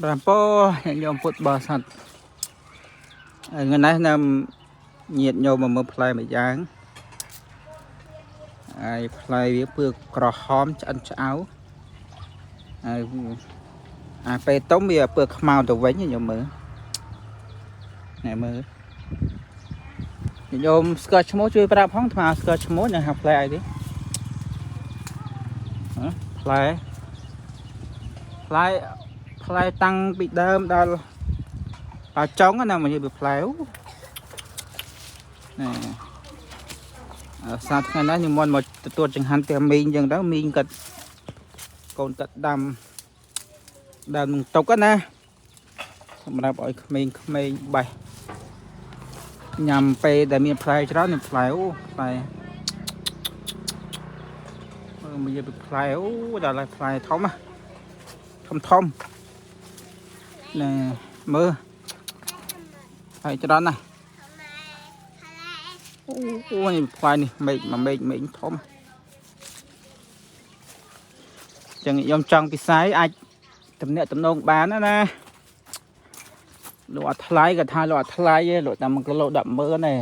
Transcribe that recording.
ប្រាំពោញាតិញោមពុទ្ធបរិស័ទថ្ងៃនេះនៅញាតិញោមមកមើលផ្លែមួយយ៉ាងហើយផ្លែវាពើក្រហមឆ្អិនឆ្អៅហើយអាពេលទុំវាពើខ្មៅទៅវិញញោមមើលណែមើលញាតិញោមស្គាល់ឈ្មោះជួយប្រាប់ផងថ្មស្គាល់ឈ្មោះនឹងហាផ្លែអីទេហ៎ផ្លែផ្លែផ្លែតាំងពីដើមដល់ដល់ចុងណាមកនិយាយពីផ្លែអូណែអឺសាថ្ងៃនេះនិមន្តមកទទួលចង្ហាន់ផ្ទះមីងអញ្ចឹងទៅមីងគាត់កូនគាត់ដាំដើមនឹងតុកណាសម្រាប់ឲ្យក្មេងៗបេះញ៉ាំពេលដែលមានផ្លែច្រើននេះផ្លែអូផ្លែមើលមកនិយាយពីផ្លែអូដល់ហើយផ្លែធំណាធំធំណែមើលផ្លែច្រើនណាស់អូអូនេះផ្លែនេះមែកមួយមែកមែកធំចឹងខ្ញុំចង់ពិសាយអាចតំណាក់តំណងបានណាណាលក់អត់ថ្លៃក៏ថាលក់អត់ថ្លៃទេលក់តែ1គីឡូ100,000ទេ